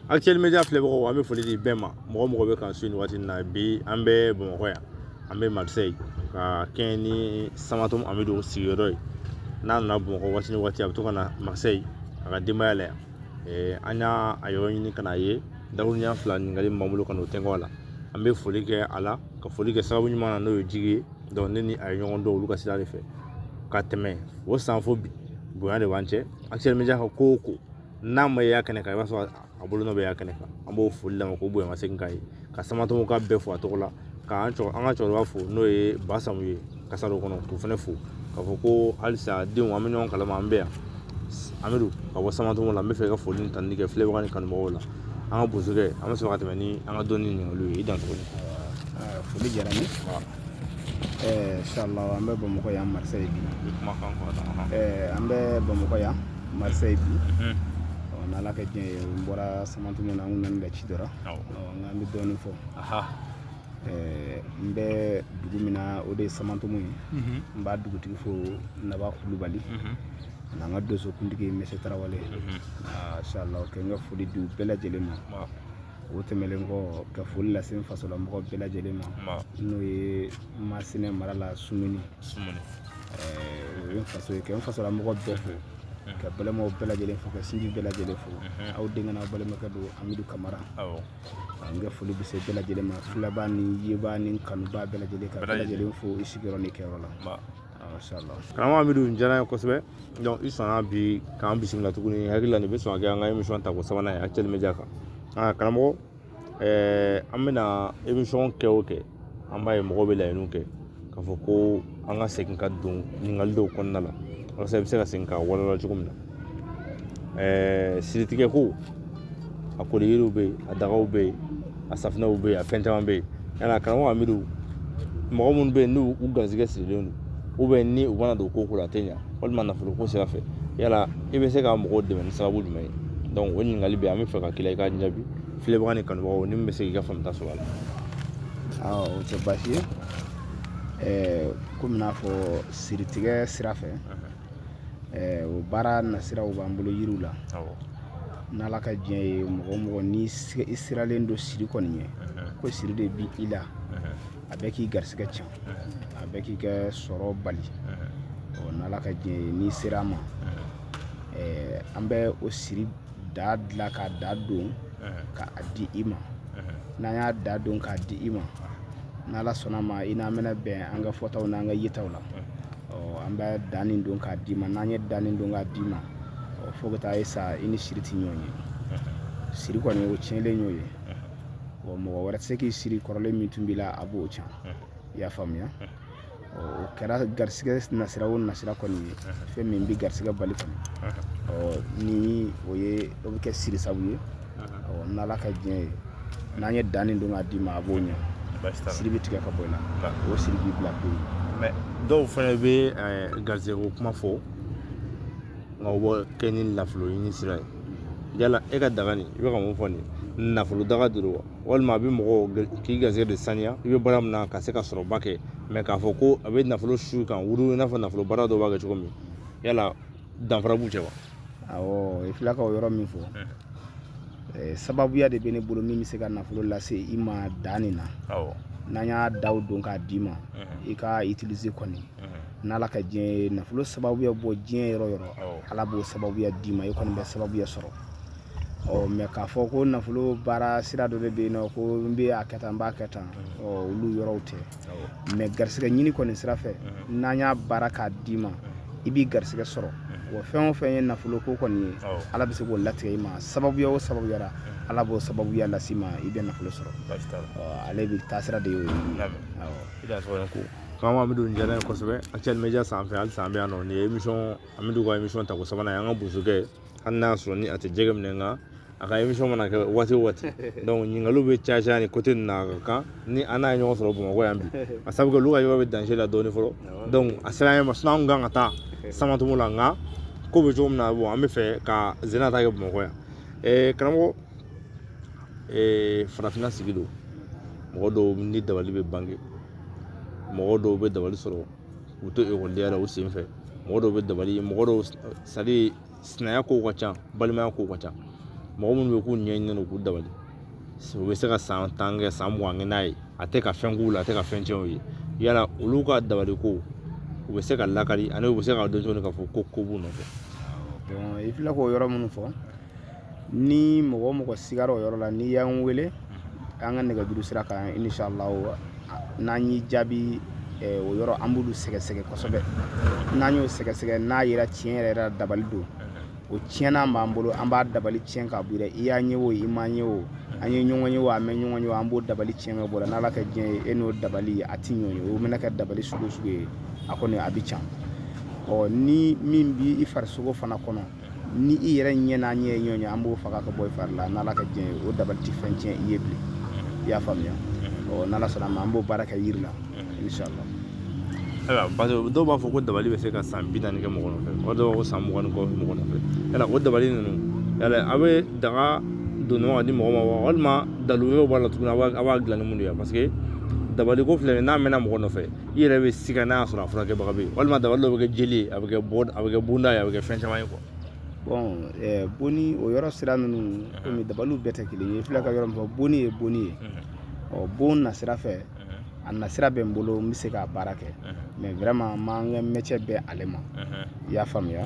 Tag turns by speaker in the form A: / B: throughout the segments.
A: Actuel Media filɛbagaw, an bɛ foli di bɛɛ ma, mɔgɔ mɔgɔ bɛ k'an su nin waati in na. Bi an bɛ Bamakɔ yan, an bɛ Marseille ka kɛɲɛ ni Samatom Amidu sigiyɔrɔ ye. N'a nana Bamakɔ waati ni waati, a bɛ to ka na Marseille a ka denbaya la yan. An y'a a yɔrɔ ɲini ka n'a ye. Dakuruɲɛ fila ɲininkali min b'an bolo ka n'o tɛnkɔ a la, an bɛ foli kɛ a la, ka foli kɛ sababu ɲuman na, n'o ye jigi ye. Donc ne ni a ye ɲɔgɔn dɔn olu ka sira de fɛ ka tɛmɛ o san fo bi, bonya de b'an cɛ. Actuel Media ka ko o ko n'a ma ye a kɛnɛ kan, i b'a sɔrɔ a bolonɔ bɛ y'a kɛnɛ kan. An b'o foli d'a ma, k'o bonya segin k'a ye, ka Samatom ka bɛɛ fo a tɔgɔ la, k'an an ka cɛkɔrɔba fo, n'o ye Basamu ye Kasaro kɔnɔ, k'o fana fo k'a fɔ ko halisa denw, an bɛ ɲɔgɔn kalama, an bɛ yan. Amidu ka bɔ Samatom la, n bɛ fɛ i ka foli ni tanuni kɛ filɛbaga ni kanubagaw la. An ka bosokɛ, an bɛ sɔrɔ ka tɛmɛ ni an ka dɔnni ɲininkaliw ye. I dan tuguni.
B: Foli diyara n ye. Inshallah, an bɛ Bamakɔ yan Marseille bi. An bɛ Bamakɔ yan Marseille bi. N'Ala ka diɲɛ ye, n bɔra Samatom na, an kun nana ci dɔ la, nka an bɛ dɔɔnin fɔ. N bɛ dugu min na, o de ye Samatom ye. N b'a dugutigi fo, Naba Kulubali, n'an ka donsokuntigi Mese Tarawele. Inshallah, kɛ n ka foli di u bɛɛ lajɛlen ma. O tɛmɛnen kɔ, ka foli lase n fasolamɔgɔ bɛɛ lajɛlen ma, n'o ye Masinɛ mara la, Sumuni, o ye n faso ye. Ka n fasolamɔgɔ bɛɛ fo, ka balimaw bɛɛ lajɛlen fo, ka sinji bɛɛ lajɛlen fo. Aw denkɛ n'aw balimakɛ don, Amidu Kamara. N ka foli bɛ se bɛɛ lajɛlen ma, filɛbaa ni yebaa ni kanubaa bɛɛ lajɛlen, ka bɛɛ lajɛlen fo i sigiyɔrɔ ni kɛyɔrɔ la. Inshallah.
A: Karamɔgɔ Amidu, n diyara n ye kosɛbɛ. Donc i sɔnna bi k'an bisimila tuguni. Hakili la nin bɛ sɔn ka kɛ an ka émission tako sabanan ye Actuel Media kan. Karamɔgɔ, an bɛna émission kɛ o kɛ, an b'a ye mɔgɔw bɛ laɲiniw kɛ k'a fɔ ko an ka segin ka don ɲininkali dɔw kɔnɔna la, walasa i bɛ se ka segin ka walawala cogo min na. Siritigɛ ko, a koli yiriw bɛ yen, a dagaw bɛ yen, a safinɛw bɛ yen, a fɛn caman bɛ yen. Yala karamɔgɔ Amidu, mɔgɔ minnu bɛ yen n'u u garisɛgɛ sirilen don, ou bien ni u mana don ko ko la a tɛ ɲa, walima nafolo ko sira fɛ, yala i bɛ se ka mɔgɔw dɛmɛ ni sababu jumɛn ye? Donc o ɲininkali bɛ yen, an bɛ fɛ ka k'i la, i ka jaabi filɛbaga ni kanubagaw ni min bɛ se k'i ka faamuta sɔrɔ a la.
B: Awɔ, o tɛ baasi ye. Komi n'a fɔ siritigɛ sira fɛ, o baara nasiraw b'an bolo yiriw la. N'Ala ka diɲɛ ye, mɔgɔ o mɔgɔ ni i siralen don siri kɔni ɲɛ, ko siri de bi i la, a bɛ k'i garisɛgɛ tiɲɛ, a bɛ k'i ka sɔrɔ bali, n'Ala ka diɲɛ ye, n'i sera a ma, an bɛ o siri da dilan k'a da don k'a di i ma. N'an y'a da don k'a di i ma, n'Ala sɔnna ma, i n'an bɛna bɛn an ka fɔtaw n'an ka yetaw la. An bɛ da nin don k'a d'i ma. N'an ye da nin don k'a d'i ma, fo ka taa e sa, i ni siri tɛ ɲɔgɔn ye. Siri kɔni, o tiɲɛlen y'o ye. Mɔgɔ wɛrɛ tɛ se k'i siri kɔrɔlen min tun b'i la, a b'o tiɲɛ. I y'a faamuya? O kɛra garisɛgɛ nasira o nasira kɔni ye, fɛn min bɛ garisɛgɛ bali kɔni, ni o ye, o bɛ kɛ siri sabu ye. N'Ala ka diɲɛ ye, n'an ye danni don k'a d'i ma, a b'o ɲɛ, siri bɛ tigɛ ka bɔ i la, o siri b'i bila pewu.
A: Mais dɔw fana bɛ garisɛgɛ ko kuma fɔ, nka o bɛ kɛ ni nafolo ɲini sira ye. Yala e ka daga nin, i bɛ ka mun fɔ nin nafolo daga de don wa, walima a bɛ mɔgɔw k'i garisɛgɛ de saniya, i bɛ baara min na ka se ka sɔrɔba kɛ, mais k'a fɔ ko a bɛ nafolo su kan wuru, i n'a fɔ nafolo baara dɔw b'a kɛ cogo min, yala danfara b'u cɛ wa?
B: Awɔ, i filɛ ka o yɔrɔ min fɔ, sababuya de bɛ ne bolo min bɛ se ka nafolo lase i ma da nin na. N'an y'a daw don k'a d'i ma, i ka utiliser kɔni, n'Ala ka diɲɛ ye, nafolo sababuya bɔ diɲɛ yɔrɔ yɔrɔ, Ala b'o sababuya d'i ma, i kɔni bɛ sababuya sɔrɔ. Mais k'a fɔ ko nafolo baara sira dɔ de bɛ yen nɔ, ko n bɛ a kɛ tan, n b'a kɛ tan, olu yɔrɔw tɛ. Mais garisɛgɛ ɲini kɔni sira fɛ, n'an y'a baara k'a d'i ma, i b'i garisɛgɛ sɔrɔ. Wa fɛn o fɛn ye nafolo ko kɔni ye, Ala bɛ se k'o latigɛ i ma. Sababuya o sababuyara, Ala b'o sababuya las'i ma, i bɛ nafolo sɔrɔ. Ale bɛ taasira de y'o ye.
A: Karamɔgɔ Amidu, n diyara n ye kosɛbɛ. Actuel Media sanfɛ, halisa an bɛ yan nɔ. Nin ye émission, Amidu ka émission tako sabanan ye. An ka bosokɛ, hali n'a y'a sɔrɔ ni a tɛ jɛgɛ minɛ, nka a ka émission mana kɛ waati o waati, donc ɲininkaliw bɛ caya caya nin côté ninnu na. A ka kan ni an n'a ye ɲɔgɔn sɔrɔ Bamakɔ yan bi, a sabu kɛ olu ka yɔrɔ bɛ danger la dɔɔnin fɔlɔ. Donc a sera an ɲɛ ma, sinon an kun kan ka taa Samatom la, nka ko bɛ cogo min na, bon, an bɛ fɛ ka Zena ta kɛ Bamakɔ yan. Karamɔgɔ, farafinna sigi don, mɔgɔ dɔw ni dabali bɛ bange, mɔgɔ dɔw bɛ dabali sɔrɔ k'u to ekɔlidenya la u sen fɛ, mɔgɔ dɔw bɛ dabali, mɔgɔ dɔw, c'est à dire sinaya kow ka ca, balimaya kow ka ca. Mɔgɔ minnu bɛ k'u ɲɛɲini don k'u dabali, u bɛ se ka san 10 kɛ, san 20 kɛ n'a ye, a tɛ ka fɛn k'u la, a tɛ ka fɛn tiɲɛ u ye. Yala olu ka dabali ko u bɛ se ka lakali ani u bɛ se ka dɔn cogo di k'a fɔ ko ko b'u nɔfɛ?
B: Bon, i filɛ k'o yɔrɔ minnu fɔ, ni mɔgɔ o mɔgɔ sigara o yɔrɔ la, n'i y'an wele an ka nɛgɛjuru sira kan, inshallah n'an y'i jaabi, o yɔrɔ an b'olu sɛgɛsɛgɛ kosɛbɛ. N'an y'o sɛgɛsɛgɛ, n'a yera tiɲɛ yɛrɛ yɛrɛ dabali don, o tiɲɛna b'an bolo, an b'a dabali tiɲɛ k'a bɔ i la. I y'an ye o, i m'an ye o, an ye ɲɔgɔn ye o, an bɛ ɲɔgɔn ye o, an b'o dabali tiɲɛ ka bɔ la. N'Ala ka diɲɛ ye, e n'o dabali a ti ɲɔgɔn ye. O bɛna kɛ dabali sugu o sugu ye, a kɔni a bɛ can. Ɔ ni min b'i farisogo fana kɔnɔ, ni i yɛrɛ ɲɛ n'a ɲɛ ye ɲɔgɔn ye, an b'o faga ka bɔ i fari la. N'Ala ka diɲɛ ye, o dabali tɛ fɛn tiɲɛ i ye bilen. I y'a faamuya? Ɔ n'Ala sɔnna a ma, an b'o baara kɛ yiri la, inshallah.
A: Ayiwa, parce que dɔw b'a fɔ ko dabali bɛ se ka san 40 kɛ mɔgɔ nɔfɛ, o dɔw b'a fɔ ko san 20 ni kɔ mɔgɔ nɔfɛ. Yala o dabali ninnu, yala a bɛ daga don ɲɔgɔn ka di mɔgɔ ma wa, walima dalu wɛrɛw b'a la tuguni a b'a dilan ni mun de ye? Parce que dabali ko filɛ nin ye, n'a mɛnna mɔgɔ nɔfɛ, i yɛrɛ bɛ siga n'a y'a sɔrɔ a furakɛbaga bɛ yen, walima dabali dɔw bɛ kɛ jeli ye, a bɛ kɛ bɔ, a bɛ kɛ bonda ye, a bɛ kɛ fɛn caman ye quoi.
B: Bon, bonni o yɔrɔ sira ninnu, komi dabaliw bɛɛ tɛ kelen ye, i filɛ ka yɔrɔ min fɔ, bonni ye bonni ye. Ɔ bon nasira fɛ, a nasira bɛ n bolo, n bɛ se k'a baara kɛ, mais vraiment n m'an ka métier bɛn ale ma. I y'a faamuya?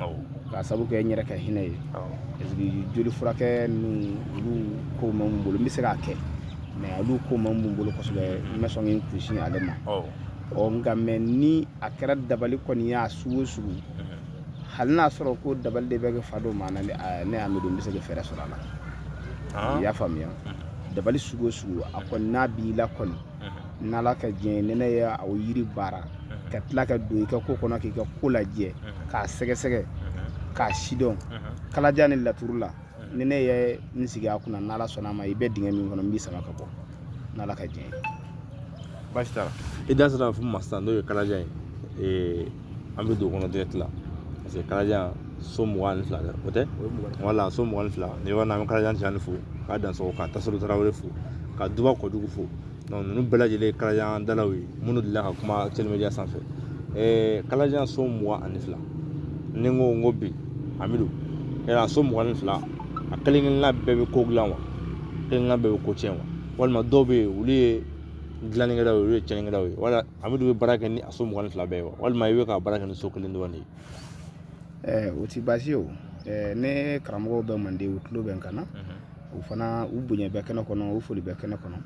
B: K'a sababu kɛ n yɛrɛ ka hinɛ ye, parce que joli furakɛ ninnu, olu kow ma n bolo. N bɛ se k'a kɛ, mais olu ko ma n bolo kosɛbɛ, n bɛ sɔn k'i kunsin ale ma. Ɔ nka mais ni a kɛra dabali kɔni ye, a sugu o sugu, hali n'a sɔrɔ ko dabali de bɛ kɛ fa dɔ ma na, ne Amidu, n bɛ se ka fɛɛrɛ sɔrɔ a la. I y'a faamuya? Dabali sugu o sugu, a kɔni n'a b'i la kɔni, n'Ala ka diɲɛ ye, ni ne ye o yiri baara ka tila ka don i ka ko kɔnɔ, k'i ka ko lajɛ, k'a sɛgɛsɛgɛ, k'a sidɔn kalajan ni laturu la, ni ne ye n sigi a kunna, n'Ala sɔnna a ma, i bɛ dingɛ min kɔnɔ, n b'i sama ka bɔ, n'Ala ka diɲɛ ye.
A: Baasi t'a la. I da sera fún ma sisan, n'o ye kalajan ye, an bɛ don o kɔnɔ direct la, parce que kalajan so 22 dɛ, o tɛ? Wala so 22 nin yɔrɔ in na, an bɛ kalajan cani fo k'a dansɔgɔ, ka Tasoro Tarawele fo, ka Duba Kɔdugu fo. Donc ninnu bɛɛ lajɛlen ye kalajan dalaw ye minnu delila ka kuma Actuel Media sanfɛ. Kalajan so 22, ni n ko bi Amidu, yala so 22 a kelen kelenna bɛɛ bɛ ko dilan wa, kelen kelenna bɛɛ bɛ ko tiɲɛ wa, walima dɔw bɛ yen olu ye dilannikɛlaw ye, olu ye tiɲɛnikɛlaw ye, wala Amidu bɛ baara kɛ ni a so 22 bɛɛ ye wa, walima i bɛ ka baara kɛ ni so kelen dɔrɔn de ye?
B: O ti baasi ye o. Ne karamɔgɔw bɛ Manden, u tulo bɛ n kan na, u fana u bonya bɛ kɛnɛ kɔnɔ, u foli bɛ kɛnɛ kɔnɔ.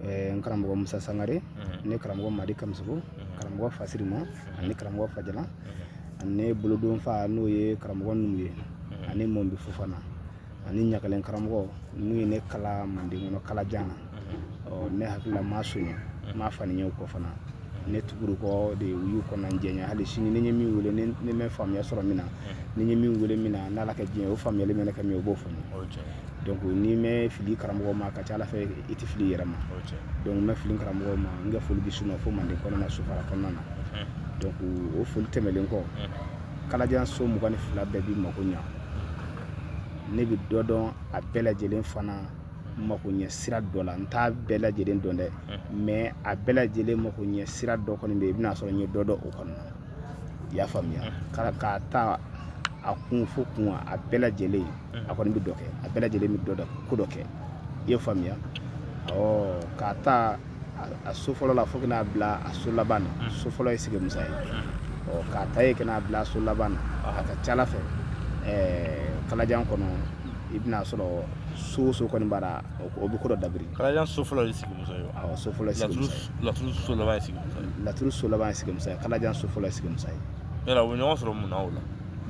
B: N karamɔgɔ Musa Sangare, ne karamɔgɔ Madi Kamisogo, karamɔgɔ Fasirima ani karamɔgɔ Fajala, ani ne bolodon fa n'o ye karamɔgɔ Numu ye, ani Mɔnbi Fofana, ani ɲagalen karamɔgɔ n'u ye ne kala Manden kɔnɔ kalajan na. Ɔ ne hakili la, n m'a soɲɛ, n m'a fani ɲɛ u kɔ fana, ne tuguru kɔ de, u y'u kɔnɔna jɛnya. Hali sini ni n ye min wele, ni n bɛ faamuya sɔrɔ min na, ni n ye min wele min na, n'Ala ka diɲɛ, o faamuyali bɛ ne kɛ min ye, o b'o fɔ n ye. Donc n'i mɛ fili karamɔgɔ ma, a ka ca Ala fɛ i tɛ fili i yɛrɛ ma. Donc n bɛ fili karamɔgɔ ma, n ka foli bɛ s'u ma fo Manden kɔnɔna na, Sofara kɔnɔna na. Donc o foli tɛmɛlen kɔ, kalajan so 22 bɛɛ b'i mako ɲa. Ne bɛ dɔ dɔn a bɛɛ lajɛlen fana mako ɲɛ sira dɔ la. N t'a bɛɛ lajɛlen dɔn dɛ, mais a bɛɛ lajɛlen mako ɲɛ sira dɔ kɔni bɛ yen, i bɛna sɔrɔ n ye dɔ dɔn o kɔnɔna na. I y'a faamuya? K'a ta a kun fo kun, a bɛɛ lajɛlen a kɔni bɛ dɔ kɛ, a bɛɛ lajɛlen bɛ dɔ dɔn ko dɔ kɛ. I ye faamuya? Ɔ k'a ta a so fɔlɔ la fo ka n'a bila a so laban na. So fɔlɔ ye Sigi Musa ye. Ɔ k'a ta yen ka n'a bila a so laban na, a ka ca Ala fɛ, kalajan kɔnɔ, i bɛna sɔrɔ so o so kɔni b'a la, o bɛ ko dɔ dabiri.
A: Kalajan so fɔlɔ ye Sigi Musa ye wa?
B: Awɔ, so fɔlɔ ye Sigi Musa ye.
A: Laturu so laban ye Sigi Musa ye.
B: Laturu so laban ye Sigi Musa ye, kalajan so fɔlɔ ye Sigi Musa ye.
A: Yala u bɛ ɲɔgɔn sɔrɔ mun na o la?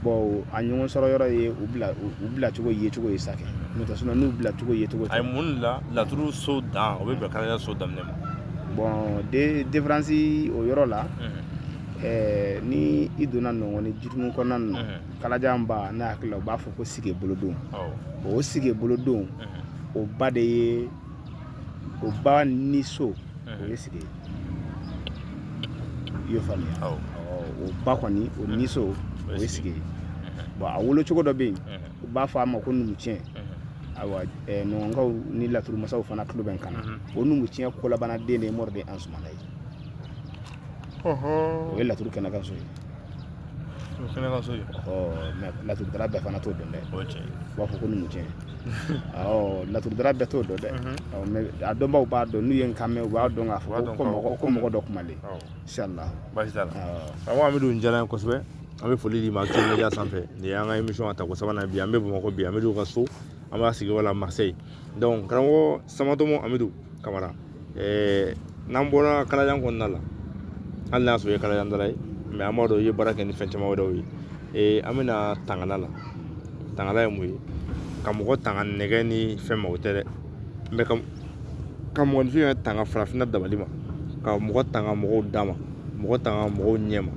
B: Bon, a ɲɔgɔn sɔrɔ yɔrɔ ye u bila u bilacogo yecogo ye sa kɛ, n'o tɛ, sinon n'u bilacogo yecogo tɛ.
A: Ayi, mun de la laturu so dan o bɛ bɛn kalajan so daminɛ ma?
B: Bon, de différence o yɔrɔ la, ni i donna nɔngɔn jitumu kɔnɔna na, kalajan ba, ne hakili la u b'a fɔ ko Sige bolodon. Bon, o Sige bolodon, o ba de ye, o ba ni so o ye Sige ye. I y'o faamuya? O ba kɔni, o ni so, o ye Sige ye. Bon, a wolo cogo dɔ bɛ yen, u b'a fɔ a ma ko numucɛn. Ayiwa, nɔngɔnkaw ni laturumasaw fana tulo bɛ n kan na. O numucɛn kolabana den de ye Mɔriden Ansumana ye. O ye laturu kɛnɛkanso ye.
A: Kɛnɛkanso ye.
B: Ɔ mais laturudala bɛɛ fana t'o dɔn dɛ.
A: O ye tiɲɛ ye.
B: U b'a fɔ ko numucɛn. Awɔ, laturudala bɛɛ t'o dɔn dɛ, mais a dɔnbaw b'a dɔn. N'u ye n kan mɛn, u b'a dɔn k'a fɔ ko mɔgɔ dɔ kumalen, inshallah.
A: Baasi t'a la. Karamɔgɔ Amidu, nin diyara n ye kosɛbɛ. An bɛ foli d'i ma Actuel Media sanfɛ. Nin y'an ka émission a tako sabanan bi. An bɛ Bamakɔ bi, Amidu ka so, an b'a sigiyɔrɔ la Marseille. Donc karamɔgɔ Samatɔmɔ Amidu Kamara, n'an bɔra kalajan kɔnɔna la, hali n'a y'a sɔrɔ i ye kalajandala ye, mais an b'a dɔn i ye baara kɛ ni fɛn caman wɛrɛw ye. An bɛna tangana la. Tangana ye mun ye? Ka mɔgɔ tanga nɛgɛ ni fɛn ma, o tɛ dɛ, mais ka mɔgɔninfin yɛrɛ tanga farafinna dabali ma, ka mɔgɔ tanga mɔgɔw da ma, mɔgɔ tanga mɔgɔw ɲɛ ma,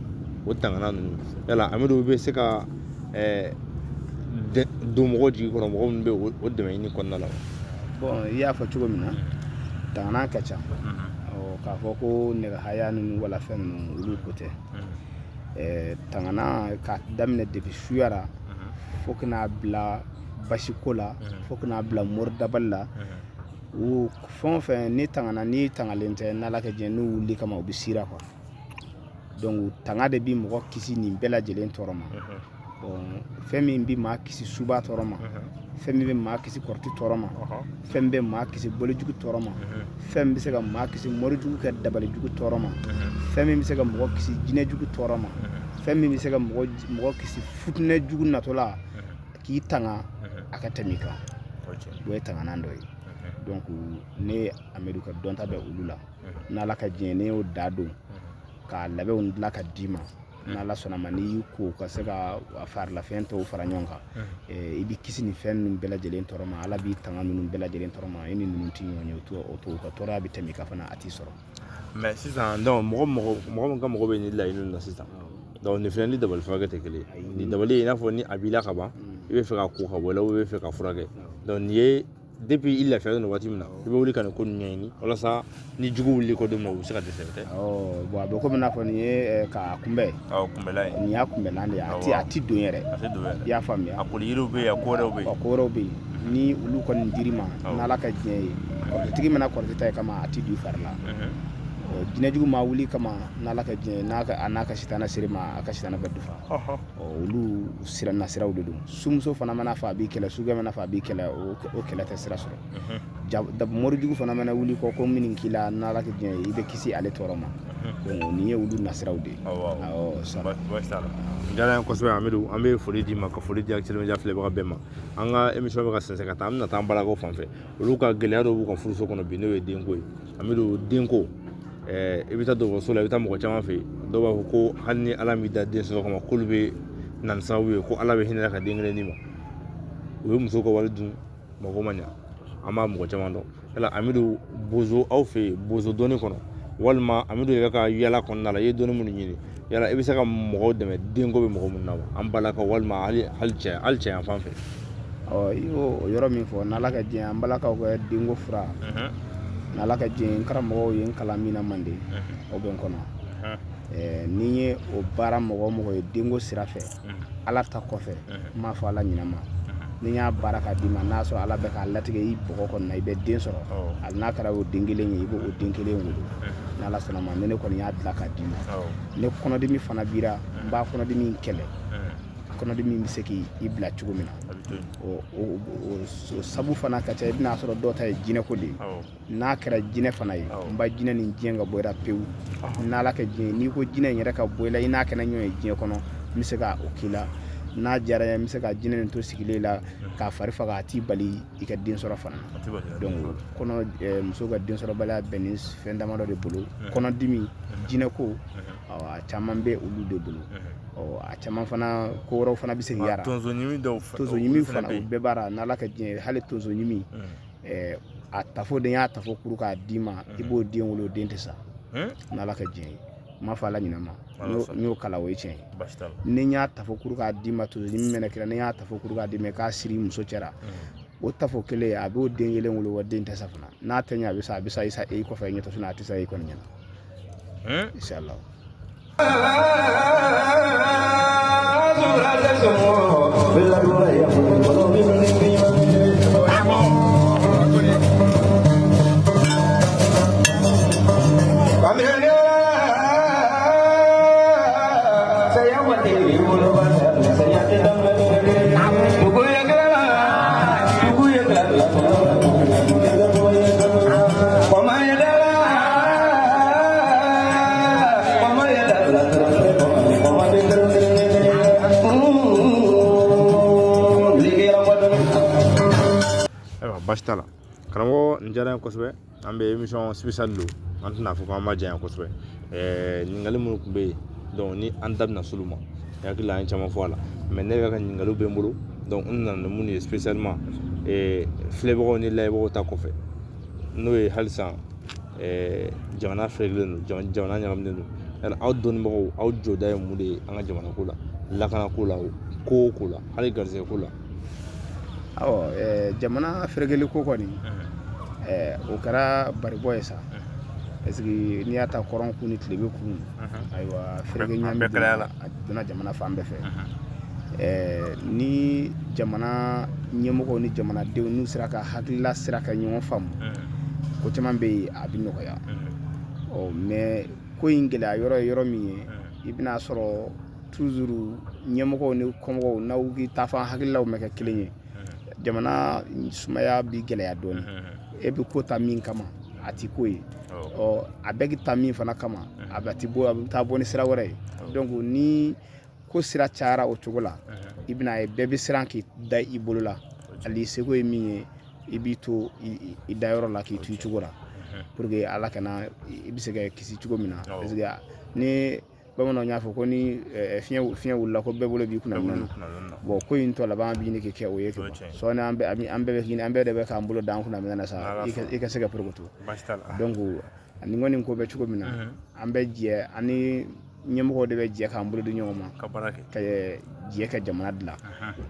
A: o tangana ninnu, yala Amidu bɛ se ka don mɔgɔw jigi kɔrɔ, mɔgɔ minnu bɛ o dɛmɛ ɲini kɔnɔna la wa?
B: Bon, i y'a fɔ cogo min na, tangana ka ca. K'a fɔ ko nɛgɛ haya ninnu wala fɛn ninnu, olu ko tɛ. Tangana k'a daminɛ depuis suya la fo ka n'a bila basiko la, fo ka n'a bila mori dabali la, o fɛn o fɛn ni tangana, n'i tangalen tɛ, n'Ala ka diɲɛ, n'u wuli kama, u bɛ sira quoi. Donc tanga de bi mɔgɔ kisi nin bɛɛ lajɛlen tɔɔrɔ ma. Bon, fɛn min bi maa kisi suba tɔɔrɔ ma, fɛn min bɛ maa kisi kɔrɔti tɔɔrɔ ma, fɛn min bɛ maa kisi bolijugu tɔɔrɔ ma, fɛn min bɛ se ka maa kisi morijugu kɛ dabalijugu tɔɔrɔ ma, fɛn min bɛ se ka mɔgɔ kisi jinɛjugu tɔɔrɔ ma, fɛn min bɛ se ka mɔgɔ kisi futinɛjugu natɔla k'i tanga a ka tɛmɛ i kan, o ye tanganan dɔ ye. Donc ne Amidu ka dɔnta bɛ olu la. N'Ala ka diɲɛ, ne y'o da don k'a labɛnw dilan ka d'i ma, n'Ala sɔnna ma, n'i y'i ko ka se ka farilafɛn tɔw fara ɲɔgɔn kan, i bɛ kisi nin fɛn ninnu bɛɛ lajɛlen tɔɔrɔ ma. Ala b'i tanga ninnu bɛɛ lajɛlen tɔɔrɔ ma. I ni ninnu tɛ ɲɔgɔn ye, o to ka tɔɔrɔya bɛ tɛmɛ i kan fana, a t'i sɔrɔ.
A: Mais sisan donc mɔgɔ min ka mɔgɔ bɛ nin laɲini na sisan, donc nin fɛnɛ ni dabali furakɛ tɛ kelen ye. Nin dabali, i n'a fɔ ni a b'i la ka ban, i bɛ fɛ ka ko ka bɔ i la, i bɛ fɛ ka furakɛ. Donc nin ye depuis i lafiyalen don waati min na, i bɛ wuli ka nin ko ninnu ɲɛɲini walasa ni jugu wuli ko don min na, u bɛ se ka dɛsɛ tɛ.
B: Bon, a bɛ komi n'a fɔ nin ye k'a kunbɛn.
A: Awɔ, kunbɛlan ye.
B: Nin y'a kunbɛlan de ye. A ti don yɛrɛ.
A: A tɛ don yɛrɛ.
B: I y'a faamuya.
A: A koli yiriw bɛ yen, a ko wɛrɛw bɛ yen.
B: A ko wɛrɛw bɛ yen. Ni olu kɔni dir'i ma, n'Ala ka diɲɛ ye, kɔrɔtɛtigi mana kɔrɔtɛ ta ye kama, a ti don i fari la. Jinɛjugu ma wuli kama, n'Ala ka diɲɛ ye, a n'a ka sitana ser'i ma, a ka sitana bɛ dufa. Olu sira nasiraw de don. Sumuso fana mana fɔ a b'i kɛlɛ, sukɛ mana fɔ a b'i kɛlɛ, o kɛlɛ tɛ sira sɔrɔ. Morijugu fana mana wuli kɔ ko min k'i la, n'Ala ka diɲɛ ye, i bɛ kisi ale tɔɔrɔ ma. Donc nin ye olu nasiraw de ye.
A: Awɔ, diyara n ye kosɛbɛ Amidu. An bɛ foli d'i ma, ka foli di Actuel Media filɛbaga bɛɛ ma. An ka émission bɛ ka sɛnsɛn ka taa, an bɛna taa an balakaw fan fɛ. Olu ka gɛlɛya dɔw b'u ka furuso kɔnɔ bi, n'o ye denko ye. Amidu, denko, i bɛ taa dɔgɔtɔrɔso la, i bɛ taa mɔgɔ caman fɛ yen, dɔw b'a fɔ ko hali ni Ala m'i da den sɔrɔ kama, k'olu bɛ na ni sababu ye ko Ala bɛ hinɛ ka den kelen d'i ma. U bɛ muso ka wari dun, mako ma ɲa. An b'a mɔgɔ caman dɔn. Yala Amidu, bozo aw fɛ yen, bozo dɔnni kɔnɔ, walima Amidu yɛrɛ ka yala kɔnɔna la, i ye dɔnni minnu ɲini, yala i bɛ se ka mɔgɔw dɛmɛ denko bɛ mɔgɔ minnu na wa, an balakaw walima hali cɛ yan fan fɛ?
B: Ɔ, i y'o yɔrɔ min fɔ, n'Ala ka diɲɛ, an balakaw ka denko fura, n'Ala ka diɲɛ, n karamɔgɔw ye n kalan min na Manden, o bɛ n kɔnɔ. Ni n ye o baara mɔgɔ o mɔgɔ ye denko sira fɛ, Ala ta kɔfɛ, n m'a fɔ Ala ɲinɛ ma, ni n y'a baara k'a d'i ma, n'a sɔrɔ Ala bɛ k'a latigɛ i bɔgɔ kɔnɔ na, i bɛ den sɔrɔ, hali n'a kɛra o den kelen ye, i b'o den kelen wolo, n'Ala sɔnna ma. Ni ne kɔni y'a dilan k'a d'i ma, ni kɔnɔdimi fana b'i la, n b'a kɔnɔdimi kɛlɛ, kɔnɔdimi bɛ se k'i bila cogo min na, o sabu fana ka ca. I bɛna sɔrɔ dɔw ta ye jinɛko de ye. N'a kɛra jinɛ fana ye, n ba jinɛ ni diɲɛ ka bɔ i la pewu, n'Ala ka diɲɛ. N'i ko jinɛ in yɛrɛ ka bɔ i la, i n'a kɛnɛ ɲɔgɔn ye diɲɛ kɔnɔ, n bɛ se ka o k'i la. N'a diyara n ye, n bɛ se ka jinɛ nin to sigilen la k'a fari faga, a t'i bali i ka den sɔrɔ fana. Donc kɔnɔ, muso ka den sɔrɔbaliya bɛn ni fɛn damadɔ de bolo: kɔnɔdimi, jinɛko, a caman bɛ olu de bolo. A caman fana, ko wɛrɛw fana bɛ se k'i yara.
A: Tonso ɲimi dɔw,
B: tonso ɲimi fana, o bɛɛ b'a la, n'Ala ka diɲɛ ye. Hali tonso ɲimi, a tafo de, y'a tafo kuru k'a d'i ma, i b'o den wolo, o den tɛ sa, n'Ala ka diɲɛ ye. N m'a fɔ Ala ɲinɛ ma, n y'o kalan, o ye tiɲɛ ye. Ni n y'a tafo kuru k'a d'i ma, tonso ɲimi mɛnɛ kira, ni n y'a tafo kuru k'a d'i ma, k'a siri muso cɛra, o tafo kelen, a b'o den kelen wolo, wa den tɛ sa fana. N'a tɛ ɲɛ, a bɛ sa, a bɛ sa i sa i kɔfɛ i ɲɛtɔ, a tɛ sa i kɔni ɲɛna, inshallah.
A: Ayiwa, baasi t'a la karamɔgɔ, nin diyara n ye kosɛbɛ. An bɛ émission spéciale don, an tɛna fɔ k'an ma janya kosɛbɛ. Ɲininkali minnu tun bɛ yen, donc ni an da bɛna s'olu ma, n hakili la an ye caman fɔ a la, mais ne yɛrɛ ka ɲininkaliw bɛ n bolo. Donc n nana ni minnu ye spécialement, filɛbagaw ni layɛbagaw ta kɔfɛ, n'o ye halisa jamana fɛrɛkelen don, jamana ɲagaminen don. Yala aw dɔnnibagaw, aw jɔda ye mun de ye an ka jamana ko la, lakana ko la, ko o ko la, hali garisɛgɛ ko la?
B: Awɔ, jamana ferekeli ko kɔni, o kɛra baribɔ ye sa, parce que n'i y'a ta kɔrɔn kun ni tilebin kun, ayiwa, fereke ɲami a donna jamana fan bɛɛ fɛ. Ni jamana ɲɛmɔgɔw ni jamanadenw n'u sera ka hakilila sira ka ɲɔgɔn faamu, ko caman bɛ yen a bɛ nɔgɔya. Ɔ mais ko in gɛlɛya yɔrɔ ye yɔrɔ min ye, i bɛna sɔrɔ toujours ɲɛmɔgɔw ni kɔmɔgɔw n'aw k'i taafan hakililaw ma kɛ kelen ye, jamana sumaya bi gɛlɛya dɔɔni. E bɛ ko ta min kama, a ti ko ye. Ɔ a bɛɛ bɛ ta min fana kama, a bɛ ti bɔ, a bɛ taa bɔ ni sira wɛrɛ ye. Donc ni ko sira cayara o cogo la, i bɛna ye bɛɛ bɛ siran k'i da i bolo la. Hali i seko ye min ye, i b'i to i dayɔrɔ la k'i to i cogo la, pour que ala kana i bɛ se ka kisi cogo min na. Parce que ni bamananw y'a fɔ ko ni fiɲɛ wulila, ko bɛɛ bolo b'i kunna minɛ na. Bon, ko in tɔ laban bɛ ɲini k'i kɛ o ye. Sɔɔni an bɛɛ bɛ ɲini, an bɛɛ de bɛ k'an bolo da an kunna minɛ na sa, i ka se ka porokoto. Donc nin kɔni ko bɛ cogo min na, an bɛ jɛ, ani ɲɛmɔgɔw de bɛ jɛ k'an bolo di ɲɔgɔn ma
A: ka baara kɛ,
B: ka jɛ ka jamana dilan.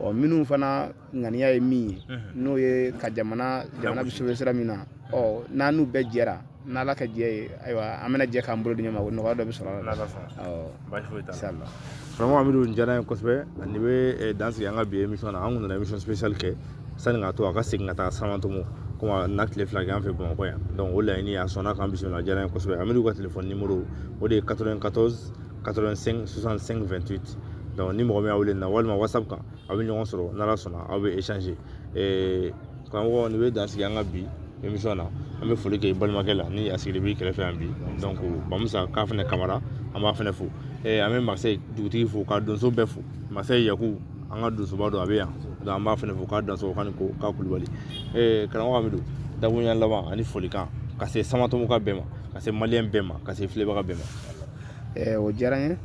B: Ɔ minnu fana ŋaniya ye min ye, n'o ye ka jamana bɛ sauver sira min na, ɔ n'an n'u bɛɛ jɛra, n'Ala ka jɛ ye, ayiwa, an bɛna jɛ k'an bolo di ɲɔgɔn ma, nɔgɔya dɔ bɛ sɔrɔ a la.
A: N'Ala sɔnna.
B: Awɔ.
A: Baasi foyi t'a la.
B: Inshallah.
A: Vraiment, Amidou, nin diyara n ye kosɛbɛ. Nin bɛ dan sigi an ka bi émission na. An kun nana émission spéciale kɛ sani k'a to a ka segin ka taa Samantomo, komi a na tile 2 kɛ an fɛ Bamakɔ yan. Donc o laɲini, a sɔnna k'an bisimila, a diyara n ye kosɛbɛ. Amidou ka téléphone numéro, o de ye 94 85 65 28. Donc ni mɔgɔ min y'a wele nin na, walima WhatsApp kan, aw bɛ ɲɔgɔn sɔrɔ. N'Ala sɔnna, aw bɛ échanger. Karamɔgɔ, nin bɛ dan sigi an ka bi émission na. An bɛ foli kɛ i balimakɛ la ni a sigilen b'i kɛrɛfɛ yan bi, donc Bamusa k'a fana Kamara, an b'a fana fo. An bɛ Marseille dugutigi fo, ka donso bɛɛ fo. Marseille Yaku, an ka donsoba don, a bɛ yan, donc an b'a fana fo k'a danso k'a ni ko k'a Kulubali. Karamɔgɔ Amidou, dakuruɲa laban ani folikan ka se Samatɔnw ka bɛɛ ma, ka se maliyɛn bɛɛ ma, ka se filɛbaga bɛɛ ma.
B: O diyara n ye.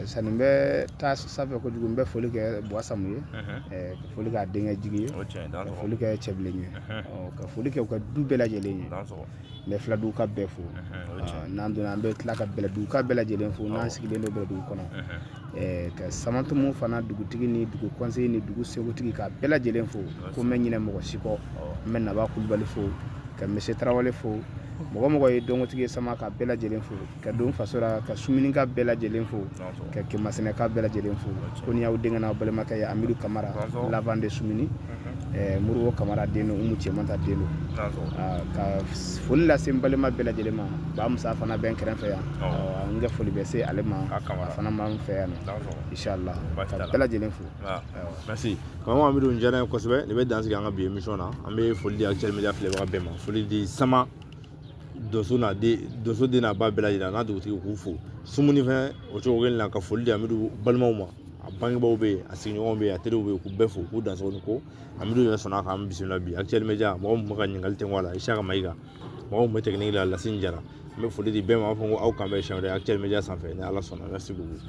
B: Sanni n bɛ taa sanfɛ kojugu, n bɛ foli kɛ Buwa Samu ye, ka foli kɛ a denkɛ jigi ye, ka foli kɛ Cɛbilen ye, ka foli kɛ u ka du bɛɛ lajɛlen ye. N bɛ Filadugu ka bɛɛ fo. N'an donna, an bɛ tila ka Bɛlɛdugu ka bɛɛ lajɛlen fo, n'an sigilen don Bɛlɛdugu kɔnɔ. Ka Samatɔnmo fana dugutigi ni dugu conseiller ni dugu sekutigi, ka bɛɛ lajɛlen fo. Ko n bɛ ɲinɛ mɔgɔ si kɔ. N bɛ Naba Kulubali fo, ka Monsieur Tarawele fo, mɔgɔ mɔgɔ ye dɔnkotigi ye Sama, ka bɛɛ lajɛlen fo, ka don faso la, ka Suminika bɛɛ lajɛlen fo, ka Kemasɛnɛka bɛɛ lajɛlen fo. Ko ni y'aw denkɛ n'aw balimakɛ ye, Amidu Kamara, l'avant de Sumini, Moribo Kamara den don, Umu Cɛmanta den don. Ka foli lase n balima bɛɛ lajɛlen ma. Ba Musa fana bɛ n kɛrɛfɛ yan, n ka foli bɛ se ale ma, a fana b'an fɛ yan nɔ, inshallah, ka bɛɛ lajɛlen fo.
A: Merci karamɔgɔ Amidu, nin diyara n ye kosɛbɛ. Nin bɛ dan sigi an ka bi émission na. An bɛ foli di Actuel Media filɛbaga bɛɛ ma, foli di Sama donso n'a den, donso den n'a ba bɛɛ lajɛlen n'a dugutigi, k'u fo. Sumuni fɛnɛ, o cogo kelen na, ka foli di Amidu balimaw ma, a bangebaaw bɛ yen, a sigiɲɔgɔnw bɛ yen, a teriw bɛ yen, k'u bɛɛ fo, k'u dansogo ni ko. Amidu yɛrɛ sɔnna k'an bisimila bi. Actuel Media, mɔgɔ min bɛ ka ɲininkali tɛnku a la, Isaka Mayiga, mɔgɔ min bɛ technique la, Lasine Jara. N bɛ foli di bɛɛ ma, an b'a fɔ ko aw k'an bɛn siɲɛ wɛrɛ Actuel Media sanfɛ, ni Ala sɔnna. Merci beaucoup.